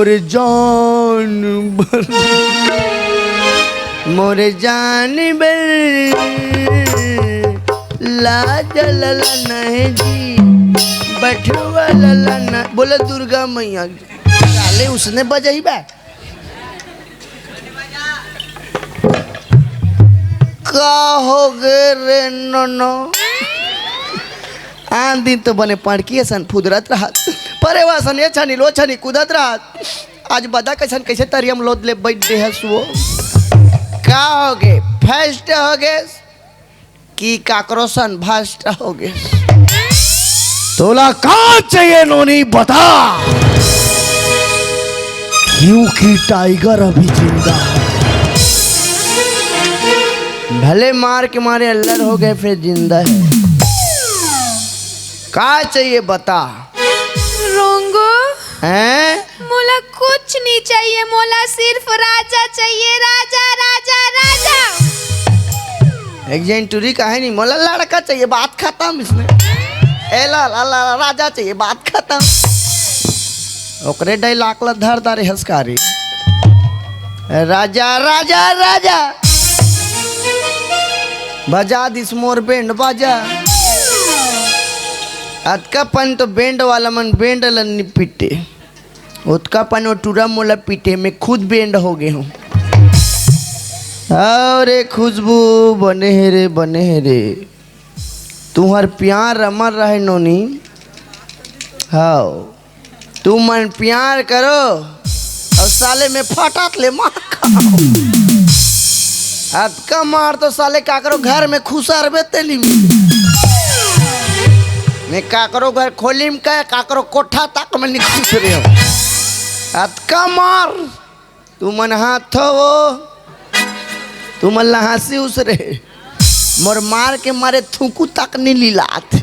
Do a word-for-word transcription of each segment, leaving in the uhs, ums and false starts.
मोर जान बर, मोर जान बर, लाज लला नहीं जी, बठुआ लला ना। बोले दुर्गा मैया की। साले उसने बजाई बा। का हो गे रे नोनो? आन दिन तो बने पड़की असन फुदरत रहत, परेवा असन ए छानी लो छानी कूदत रहत। आज बदा कइसन कइसे तरियम लोद ले बैठ दे हस वो। का हो गे? फर्स्ट हो गे कि काकरो सन भ्रष्ट हो गे? तोला का चाहिए नोनी, बता, क्योंकि टाइगर अभी जिंदा है। भले मार के मारे अल्लर हो गे, फिर जिंदा है। का चाहिए बता? रोंगो, हैं? मोला कुछ नहीं चाहिए, मोला सिर्फ राजा चाहिए, राजा, राजा, राजा। एक जन टुरी कहे नहीं, मोला लड़का चाहिए, बात खत्म इसने। ए ला, ला, ला, ला, राजा चाहिए, बात खत्म। ओकरे डायलॉग ला धर दारे हंसकारी। राजा, राजा, राजा। बजा दिस मोर बैंड बाजा। अतका पन तो बैंड वाला मन बैंड ला नि पीटे। ओतका पन ओ टूरा मोला पीटे, मैं खुद बैंड हो गे हूँ। अरे खुशबू, बने हे रे, बने हे रे। तुहर प्यार अमर रहे नोनी। हाव। तुमन प्यार करो अउ साले मैं फटात ले मार खाओ। अतका मार तो साले काकरो घर में खुसरबे तेली में। मैं काकरो घर खोलिम का, काकरो कोठा तक में नहीं खुसरे हो। अतका मार। तुमन हाथ हो, तुमन ला हंसी उसरे। मोर मार के मारे थूकू तक नहीं लिलात।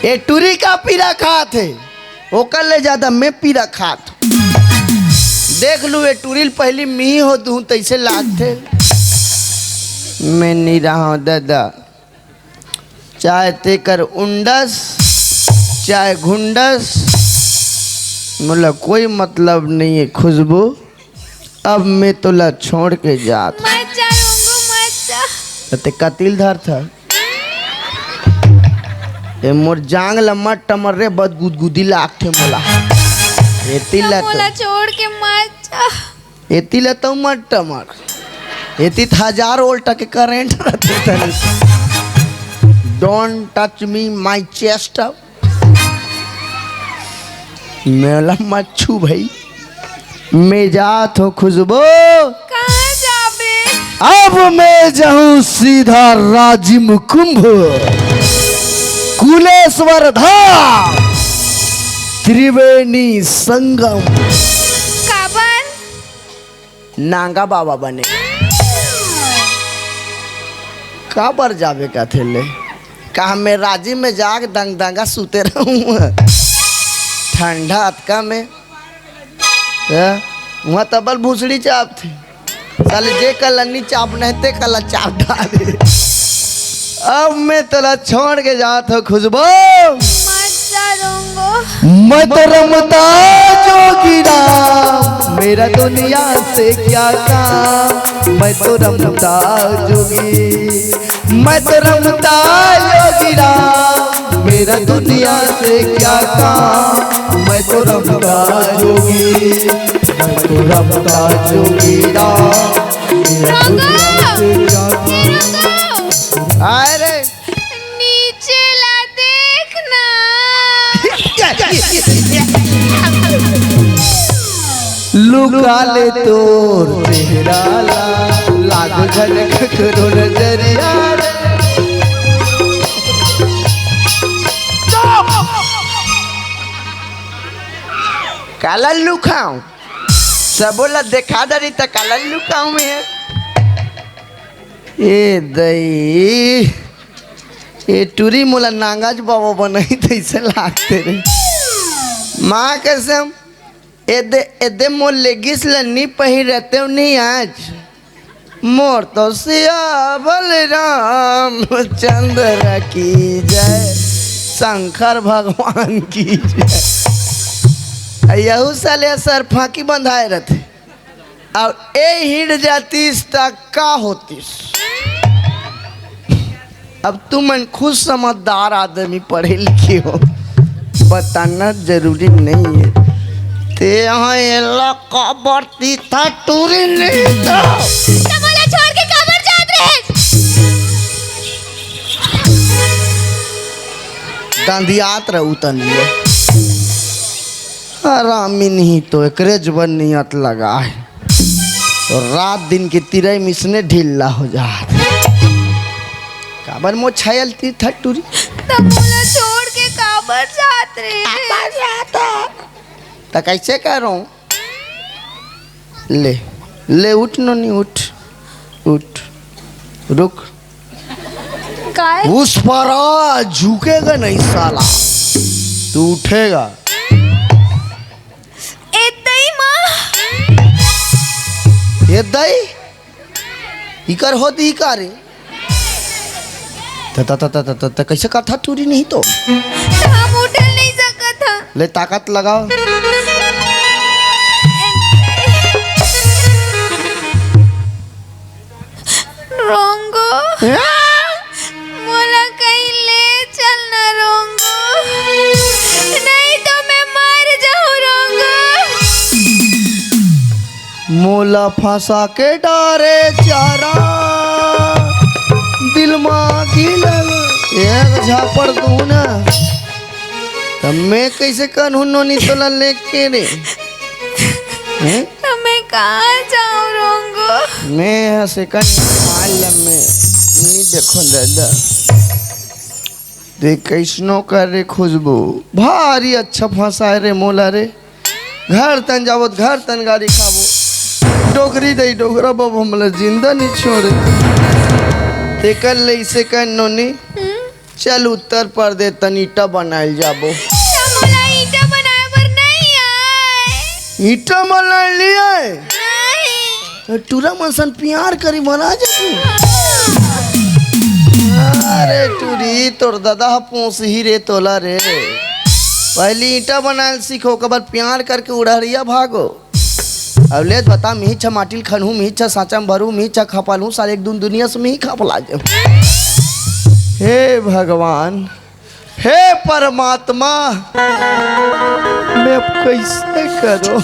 ए टूरी का पीरा खात हे, ओकर ले ज्यादा मैं पीरा खात हूँ। देख लू, ए टूरी ल पहली मी हो दूँ, तैसे लागथे। मैं नहीं रहा हूँ दादा, चाहे तेकर उंडस, चाहे घुंडस, मोला कोई मतलब नहीं है खुशबू। अब मैं तोला छोड़ के जात। मत जा रोंगो, मत जा। त ते कतिल धर था। ए मोर जांग ल मत टमर रे, बद गुदगुदी लागथे मोला। एती ल तो मोला छोड़ के मत जा। एती ल तो मत टमर। एती त हजार वोल्ट के करंट रहथे तनी। Don't touch me my chest। मेला मत छू भाई, मैं जात हो खुशबू। कहाँ जाबे? अब मैं जाऊं सीधा राजिम कुंभ, कुलेश्वर धाम, त्रिवेणी संगम। काबर? नांगा बाबा बने। काबर जाबे कथे ले? का मैं राजिम में जाके दंग दंगा सुते रहूं? ठंडा अतका में। हैं? वहाँ तबल भूसड़ी चाप थे। साले जे कलनी चाप नहीं ते कला चाप डाले। अब मैं तोला छोड़ के जात हो खुशबू। मत जा रोंगो। मैं तो रमता जोगीरा, मेरा दुनिया से क्या काम। मैं तो रमता जोगी, मैं तो रमता जोगीरा, मेरा दुनिया से क्या काम। मैं तो रमता जोगी, मैं तो रमता जोगीरा, मेरा दुनिया से क्या काम। अरे नीचे ला देख ना। लुका ले तोर चेहरा ला, लाग झन ककरो नजरिया रे। काला लुकाऊं? सबो ला देखा डरी त काला लुकाऊं मैं? ए दई, ए टूरी मोला नांगाज बाबा बनाही तइसे लागथे रे। माँ कसम, एदे, एदे मोर लेगिस ल नी पहिरतेव नी आज। मोर तो सिया बलराम चंद्र की जय, शंकर भगवान की जय। यहू साले सर फांकी बंधाए रहते। अब ए हिंड जातिस त का होतिस? अब तुमन खुद समझदार आदमी, पढ़े लिखे हो, बताना जरूरी नहीं है। ते यहाँ एला काबर तीथा टूरी नहीं तो। त मोला छोड़ के काबर जात रहे? दंदियात रहू तनिए। हरामी नहीं तो एकरे जबर नियत लगा है। तो रात दिन के तिरई मिसने ढीला हो जात। काबर मोछायल तीथा टूरी? त मोला छोड़ के काबर जात रहे? काबर जात? त कैसे करूं? ले, ले उठ नोनी, उठ, उठ, रुक। काय? उस पर आज झुकेगा नहीं साला, तू उठेगा। ए दई माँ। ए दई, इकर होत ही का रे? त, त, त, त, त, त, त कैसे करथा टूरी नहीं तो? त हम उठल नहीं सकत हा। ले ताकत लगाओ। रोंगो, हाँ? मोला कहीं ले चलना रोंगो, नहीं तो मैं मर जाऊँ रोंगो। मोला फंसा के डारे चारा, दिल मा गिलल एक झापड़ दूं ना, त मैं कैसे कन्हू नोनी तोला लेके रे? हैं? त मैं कहाँ जाऊँ रोंगो? मैं हंसे का माल में नहीं देखो दादा। देख कैसनो कर रे खुशबू, भारी अच्छा फंसाए रे मोला रे। घर तन जाबो त घर तन गारी खाबो। डोकरी दई डोकरा बाबू हमला जिंदा नहीं छोड़े। तेकर ले इसे कह नोनी, हम्म? चल उत्तर प्रदेश तन ईटा बनाइल जाबो। त मोला ईटा बनाए बर नहीं आए। ईटा बनाइल नहीं आए? नहीं। टूरा मन सन प्यार करी बना जाबो। अरे टूरी, तोर दादा ह पोसही रे तोला रे। पहली ईटा बनाइल सीखो, ओकर बाद प्यार करके उड़हरिया भागो। अब ले बता, मिही छा माटिल खनहूँ, मिही छा साँचा म भरहूँ, मिही छा खपलहूँ, साले एक दुन दुनिया से मिही खपला जाहूँ। हे भगवान, हे परमात्मा, मैं अब कैसे करूँ?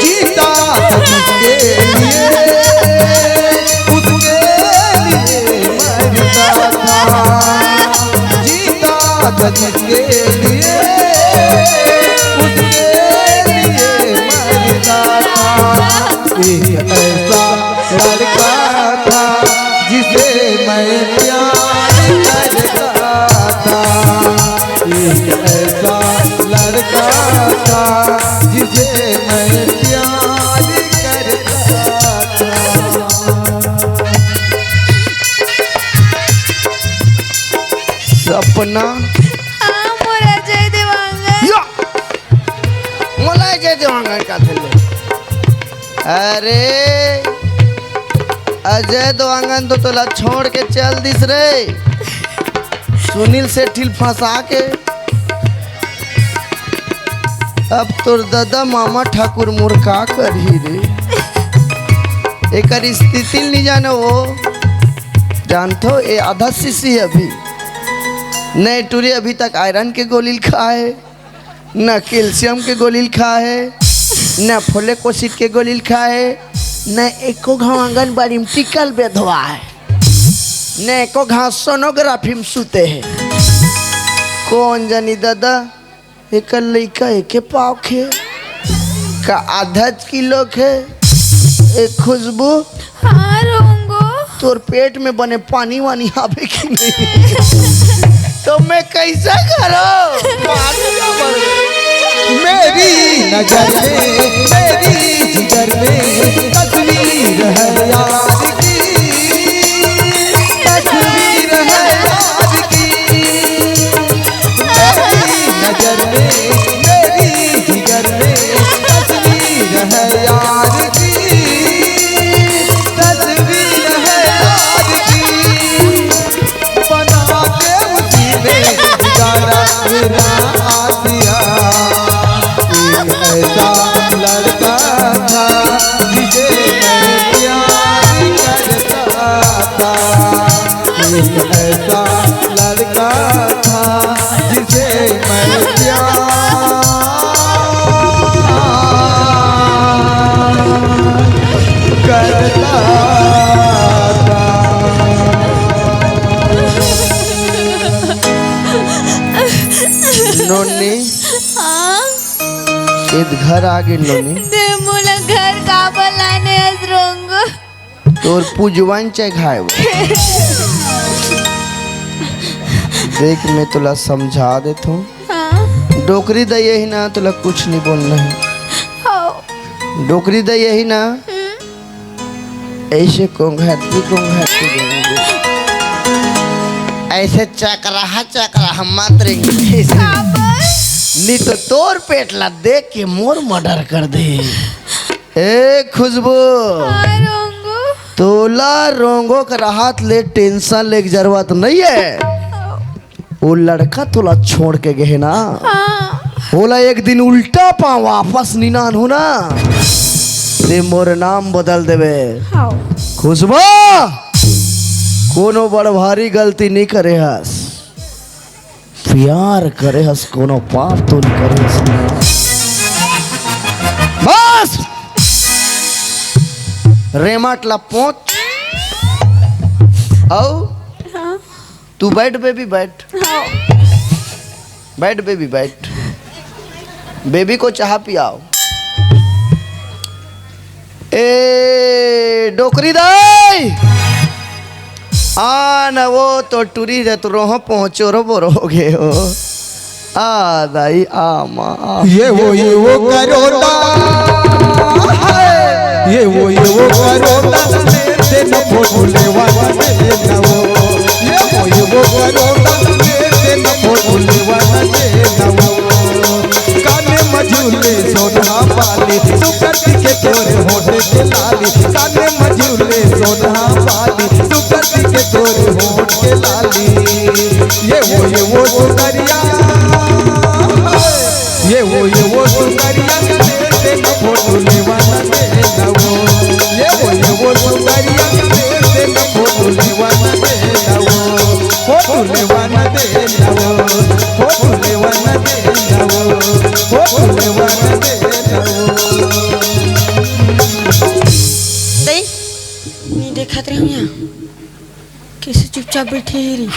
जीता तो जिसके लिए, उसके लिए मरता था। जीता तो जिसके लिए, उसके लिए मरता था। एक ऐसा लड़का था जिसे मैं प्यार करता था। एक ऐसा लड़का था जिसे मैं प्यार करता था। सपना। हाँ, मोर अजय देवांगन। या! मोला अजय देवांगन का थे ले। अरे, अजय देवांगन तो तोला छोड़ के चल दिस रे, सुनील शेट्टी ल फंसा के। अब तोर दादा मामा ठाकुर मोर का करही रे? एकर स्थिति ल नहीं जानो वो। जानथो, ए आधा शीशी अभी। नहीं टूरी अभी तक आयरन के गोली ल खाए। न कैल्शियम के गोली ल खाए, न फोलिक एसिड के गोली ल खाए, न एको घाव आंगनबाड़ी में टीका ल बेधवाए, न एको घाव सोनोग्राफी में सुते हे। कौन जानी दादा, एकर लइका एके पाव खे, का आधा किलो खे। ए खुशबू, हाँ रोंगो। तोर पेट में बने पानी वानी आवे कि नहीं? तो मैं कैसा करो? पानी का बन- मेरी नजर में, मेरी जिगर में तस्वीर है यार की, तस्वीर है यार की। मेरी नजर में, मेरी जिगर में तस्वीर है यार की, तस्वीर है यार की। बना के उसी में गुजारा मेरा आसिया। एक ऐसा लड़का था जिसे मैं प्यार करता था। एक ऐसा लड़का था जिसे मैं प्यार करता था। नोनी, हाँ? एद घर आगे नोनी। दे मोला घर काबर लाने हस रोंगो? तोर पूजवन चघाए वो। देख, मैं तोला समझा देत हूँ। हाँ। डोकरी दा यही ना, तोला कुछ नहीं बोलना है। हाँ। डोकरी दा यही ना, हम्म। ऐसे कोंघाती कोंघाती रेंगे। ऐसे चकराहा चकराहा मत रेंगे। काबर? नहीं तो तोर पेट ला देख के मोर मर्डर कर दे। ए खुशबू, हाँ, रोंगो। तोला रोंगो के राहत ले टेंशन लेके जरूरत नहीं है। वो लड़का तोला छोड़ के गए ना, हाँ। ओला एक दिन उल्टा पाँव वापस नी लानहूँ ना, ते मोर नाम बदल देबे। हाँ। खुशबू, कोनो बड़ भारी गलती नी करे हस, प्यार करे हस, कोनो पाप तो नी करे हस ना। बस रेमट ला पोंछ। अउ हाँ। तू बैठ बेबी, बैठ। हाँ। बैठ बेबी, बैठ। बेबी को चाह पियाओ। ए डोकरी दाई, आ न वो तो टुरी दे, तू रोह पहुँचो रो बोरो हो गए हो। आ दाई, आ माँ, आ। ये वो, ये वो करोड़ा। ये वो, ये वो करोड़ा, मेरे न फोटो लेवा, मेरे न वो। ये वो, ये वो करोड़ा, मेरे न फोटो लेवा, मेरे न वो। काने मझुले सोना वाली, सुकर के तोरे होठे के लाली। काने मझुले सोना वाली, सुकर के तोरे होठ के लाली। ये वो, ये वो सुंदरिया। ये वो, ये वो सुंदरिया, तेरे न फोटो लेवाना दे ना वो। ये वो, ये वो सुंदरिया, तेरे न फोटो लेवाना दे ना वो। फोटो लेवाना दे ना वो। फोटो लेवाना दे ना वो। फोटो लेवाना दे ना वो। दई, नहीं देखत रही हूँ यहाँ। कैसे चुपचाप बैठी ही रही।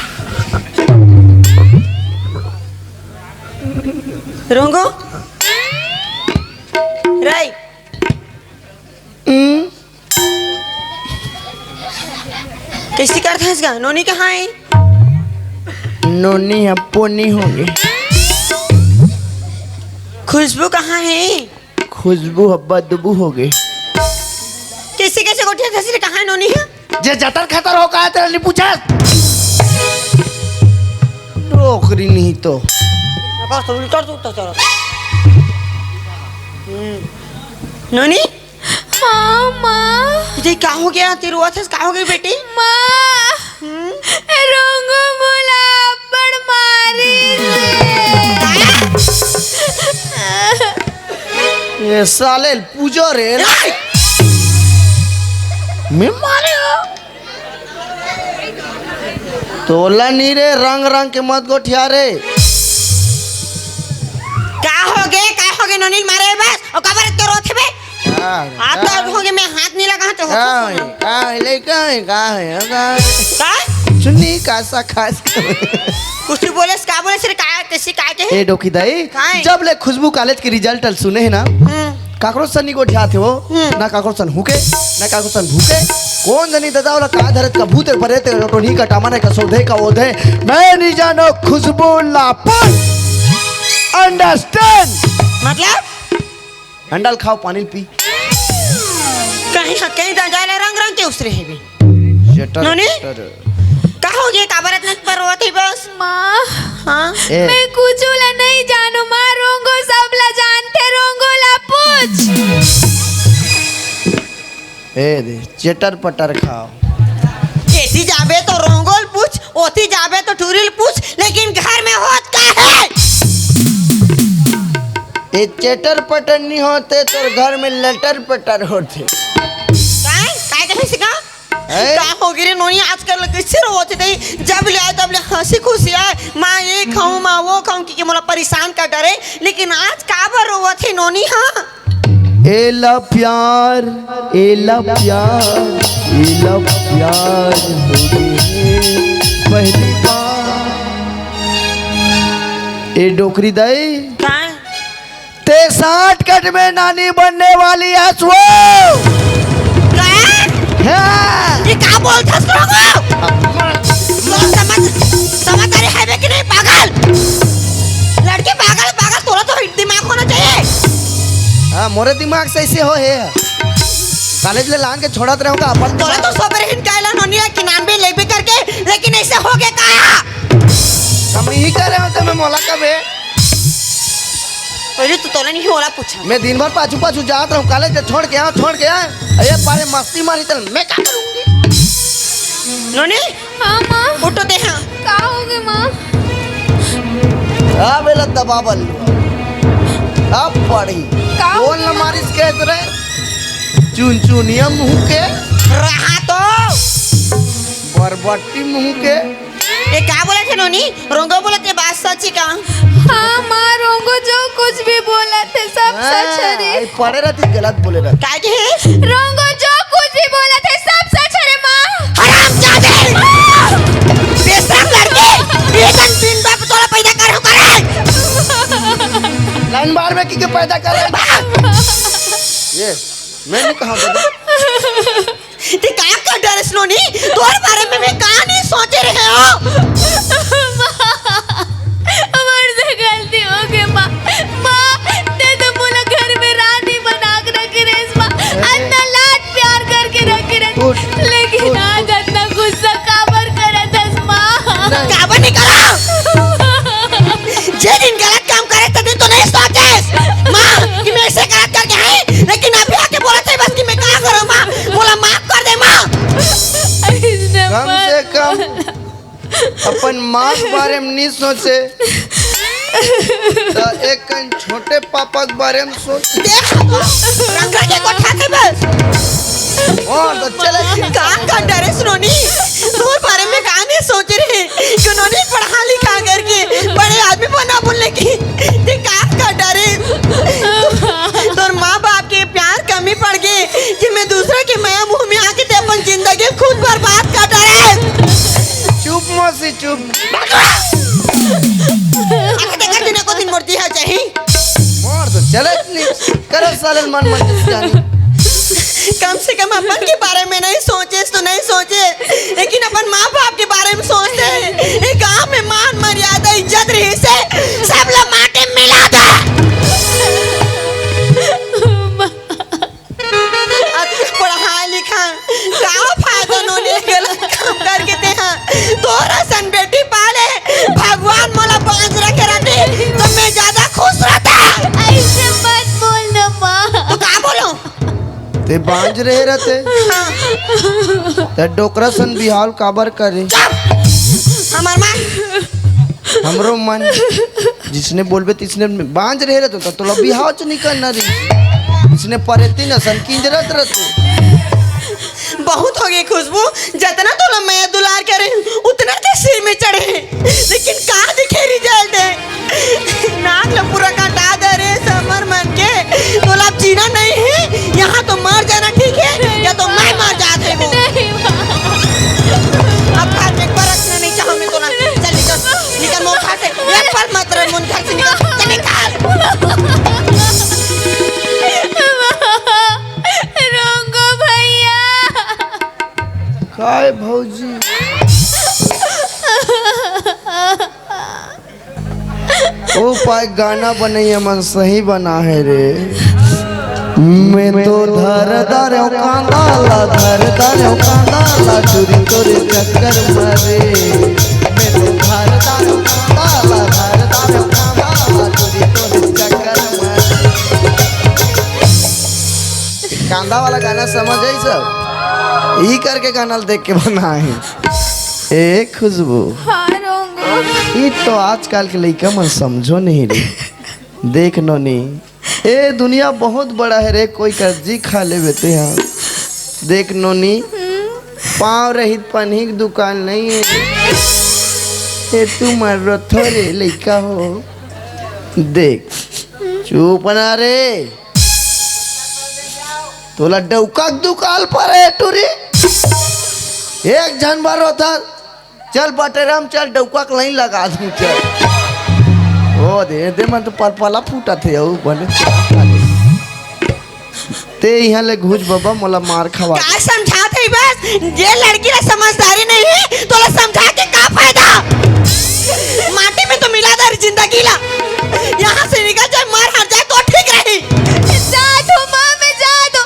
रोंगो? राई। हम्म? कैसी करत हस गा? नोनी कहाँ है? नोनी अब पोनी होंगे। खुशबू कहाँ है? खुशबू ह बदबू हो गई। कैसे, कैसे गोठियाथस रे, कहाँ नोनी है? जे जतर खतर हो, कहा तेरा नहीं पूछा। नौकरी नहीं तो। नौकर तो उल्टा तो उल्टा चला। हम्म। नोनी? हाँ, माँ। ये का हो गया? तेरे रोवत हस, का हो गई बेटी? माँ। हम्म? रोंगो मोला अब्बड़ मारिस रे। ये साले पूजा रे। ए! मैं मारे हो। तोला नी रे, रंग रंग के मत गोठिया रे। का हो गे, का हो गे, नोनी ल मारे बस, ओ काबर इतने रोथे बे? का, आप का? तो हो गे, मैं हाथ नहीं लगा तो हो का का है, सुना। का है, लइका है, का है, का है? का? सुनी, का सा खास कर। कुछ बोले, का बोले, सिर का, ते शिकायत हे। ए डोकी दाई, काय? जब ले खुशबू कॉलेज के रिजल्ट ल सुने हे ना, हम्म। काकरो सन नी गोठियात हे वो, हम्म। ना काकरो सन हुके, ना काकरो सन भूके। कोन जनी ददा ओला का धरत का भूते परे ते टोनी का टामा ने का सोधे का ओधे। मैं नी जानो खुशबू लापन। अंडरस्टैंड? मतलब? अंडा ल खाव, पानी ल पी। कहीं ह, कहीं ददा ला रंग रंग के उसरे हे बे। चटर नोनी? चटर। का हो गे? काबर अतना पर रोवत हे बस? माँ, हाँ? ए। मैं कुछू ला नहीं जानू माँ, रोंगो सब ला जानथे, रोंगो ला पूछ। ए दे, चटर पटर खाव। एती जाबे तो रोंगो ल पूछ, ओती जाबे तो टूरी ल पूछ, लेकिन घर में होत का हे? ए चटर पटर नी होते, तोर घर में लटर पटर होते। काय? काय कहे सिका? हैं? का हो गे रे नोनी, आजकल कइसे रोवत हे? जब ले आए, तब ले हँसी खुशी आए। माँ ये खाऊं, माँ वो खाऊं, कि, कि मोला परेशान कर डरे। लेकिन आज काबर रोवत हे नोनी, हाँ? एला प्यार, एला प्यार, एला प्यार हो गे हे पहली बार। ए डोकरी दाई। काय? ते शॉर्टकट में नानी बनने वाली हस वो। का? हाँ। ये का बोलथस तोंगो? तोर समझ, समझदारी हवे कि नहीं पागल? लड़की पागल, पागल, तोला तो दिमाग होना चाहिए। हाँ, मोरे दिमाग से ऐसे हो हे। कॉलेज ले लान के छोड़त रहूंगा अपन। तोला तो सोबे रहिन कायला नोनिया के नाम भी लेबे करके, लेकिन ऐसे हो गया काया? हम यही करे होते मैं मोला कबे। पहले तो तोला नहीं होला पूछा। मैं दिन भर पाछू पाछू जात रहूं, कॉलेज के छोड़ के आऊं, छोड़ के आऊं। अरे पारे मस्ती मारी चल, मैं का करूंगी? नोनी, हाँ माँ। उठो दे हाँ। का हो गे माँ? अब एला दबा बल्लू। अब पढ़ी। का हो बोल गे न माँ? मारिस के तोरे। चुनचुनिया मुंह के। रहा तो। बरबट्टी मुंह के। ए का बोलत हे नोनी? रोंगो बोलत हे, बात सच हे का? हाँ माँ, रोंगो जो कुछ भी बोलत हे सब सच हरे। हाँ, ई पढ़े रहती, गलत बोले रहती। काय के हे? रोंगो जो कुछ भी बोलत हे सब सच हरे माँ। हरामजादे! माँ! बेशरम लड़की! ये दिन दिन बाप तोला पैदा करे हो करे। लाइन बार में की के पैदा करे? ये, मैं नहीं कहा दादा। ते का कर डरेस नोनी? तोर बारे में मैं का नहीं सोचे रहे हो? माँ, हमर से गलती हो गई माँ। माँ, ते तो मोला घर में रानी बना के रखे रहेस माँ। अतना लाड प्यार करके रखे रहेस। उठ, लेकिन उठ, आज उठ। अतना गुस्सा काबर करत हस माँ? नहीं। काबर नहीं करा? जे दिन गलत काम करे, ते दिन तो नहीं सोचेस माँ कि मैं ऐसे गलत करके आई, लेकिन अभी आके बोलत हे बस कि मैं का करूँ माँ, मोला माफ कर दे माँ। इसने कम से कम अपन माँ के बारे में नहीं सोचे, तो एक कन छोटे पापा के बारे में सोच। देख तो, रंगा के कोठा थे बस। और तो चले। का कर डरेस नोनी? तोर बारे में का नहीं सोचे रहे? कि नोनी पढ़ा लिखा करके बड़े आदमी बना बोले कि ते का कर डरेस? तोर माँ बाप के प्यार कमी पड़ गए कि मैं दूसरा के मया मुंह में आके ते अपन जिंदगी खुद बर्बाद कर डरेस। चुप मौसी, चुप। आके देखा दिन को दिन मूर्ति है चाही। मोर तो चलत नहीं। करो सालन मन मन के जानी। कम से कम अपन के बारे में नहीं सोचे तो नहीं सोचे, लेकिन अपन माँ बाप के बारे में सोचते हैं। ये गांव में मान मर्यादा इज्जत रहे से सब लोग माटे मिला दे। अतका पढ़ा लिखा का फायदा नोनी, गलत काम करके ते हा। तोरा सन बेटी पाले भगवान मोला बांझ रखे रहते तो मैं ज्यादा खुश रहता। ऐसे मत बोल ना माँ। तो का बोलो? ते बांझ रहे रहते। हाँ। ते डोकरा सन बिहाव काबर करे? चुप। हमार माँ। हमरो मन, जिसने बोलबे तिसने बांझ रहे रहते तो तोला बिहाव च नहीं करना रही। इसने परेती न सन किंजरत रहते। बहुत हो गई खुशबू, जितना तोला मया दुलार करे उतना ते सिर में चढ़े, लेकिन का दिखे रिजल्ट है? नाक ल पूरा कटा दे रे समर मन के। तोला अब जीना नहीं है, यहाँ तो मर जाना ठीक है, या तो मैं मर जात है वो। नहीं माँ। अब घर में एक बार रखना नहीं चाहूँ मैं तोला। चल निकल, निकल मोर घर से। एक पल मत रह ए भौजी, ओ पाय गाना बनइया मन सही बना हे रे। मैं तो धर दारेव कांदा ला, धर दारेव कांदा ला, टूरी तोरे चक्कर में रे। मैं तो धर दारेव कांदा ला, धर दारेव कांदा ला, टूरी तोरे चक्कर में रे। कांदा वाला गाना समझ आई सब? ई करके गाना ल देख के बनाए हे। ए खुशबू, हाँ रोंगो। ई तो आजकल के लइका मन समझो नहीं रे। देख नोनी, ए दुनिया बहुत बड़ा हे रे, कोई कर जी खा लेबे ते हा। देख नोनी, पाँव रहित पनही के दुकान नहीं हे। ए तू मर रोथो रे लइका हो। देख, चुप ना रे। तोला डौका के दुकान पर हे टूरी। एक झन भर होता। चल बटेराम, चल डौका के लाइन लगा दूं, चल। ओ दे, दे मन तो पलपला फूटत हे, अउ बने। ते इहाँ ले घुच बबा, मोला मार खवा। का समझात हे बस? ये लड़की ला समझदारी नहीं हे, तोला समझा के का फायदा? माटी में तो मिला दे जिंदगी ला। यहाँ से निकल जाए, मर हर जाए तो ठीक रही। जा दो माँ, मैं जा दो।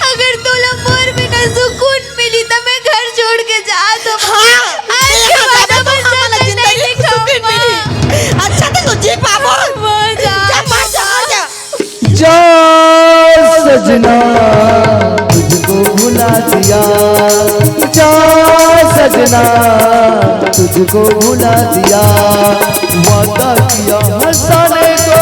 अगर तोला मोर बिना सुकून मिली त मैं घर छोड़ के जा दो। हाँ, आज के बाद अपन जिंदगी में सुकून मिली। अच्छा तो जी पाबो। जा मर जा, मर जा। जा सजना, तुझको भुला दिया। जा सजना, तुझको भुला दिया। वादा किया हंसाने को,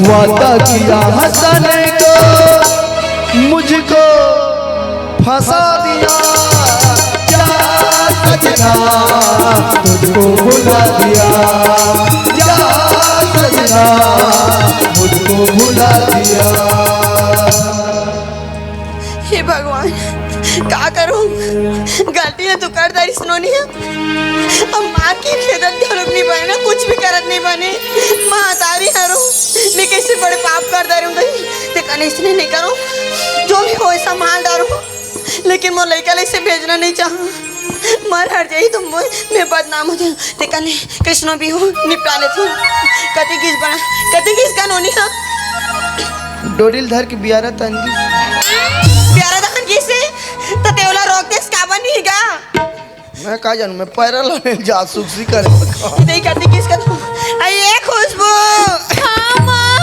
वादा किया हंसाने को, मुझको फंसा दिया। जा सजना, तुझको भुला दिया। जा सजना, मुझको भुला दिया। हे भगवान, का करूं? गलती ला तो कर डारिस नोनी हा। अब माँ के खेदत घलोक नहीं बने ना, कुछ भी करत नहीं बने। महतारी हरो, मैं कैसे बड़े पाप कर डारूं गई। ते कने इसने नहीं करो, जो भी होय संभाल डारूं, लेकिन मोर लइका ला इसे भेजना नहीं चाहूं। मर हर जाही तो मोर, मैं बदनाम हो जाहूं। ते कने कृष्णो भी हो, निपटा लेथों। कति किस बना, कति किस का नोनी हा। डोरी ल धर के बियारा तन गिस। बियारा तन गिस हे, त तेवला रोक देस काबर नहीं गा? मैं का जानूं, मैं पैरा लाने जा सुक्सी करे। नहीं करती किस का तू? अरे ये खुशबू। हाँ माँ।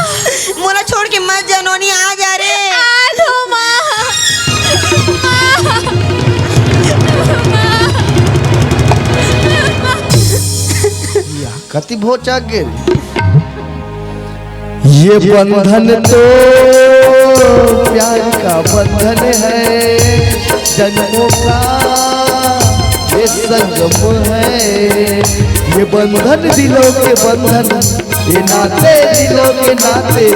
मोला छोड़ के मत जा नोनी, आ जा रे। आ दो माँ। माँ। माँ। या, कति भोचा गे रे। ये बंधन तो प्यार का बंधन है, जन्मों का ये संगम है। ये बंधन दिलों के बंधन, ये नाते दिलों के नाते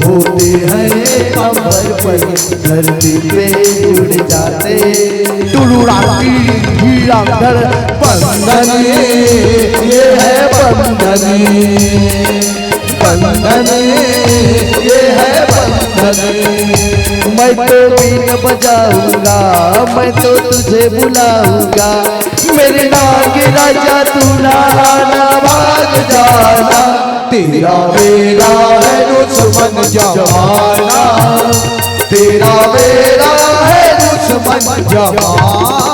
होते हैं अमर पल। धरती पे जुड़ जाते। टुलुराती हीरा धर बंधन, ये है बंधन, बंधन, ये है बंधन। मैं तो बीन बजाऊंगा, मैं तो तुझे बुलाऊंगा, मेरे नाग राजा तू ना आना, भाग जाना। तेरा मेरा है दुश्मन जमाना, तेरा मेरा है दुश्मन जमाना।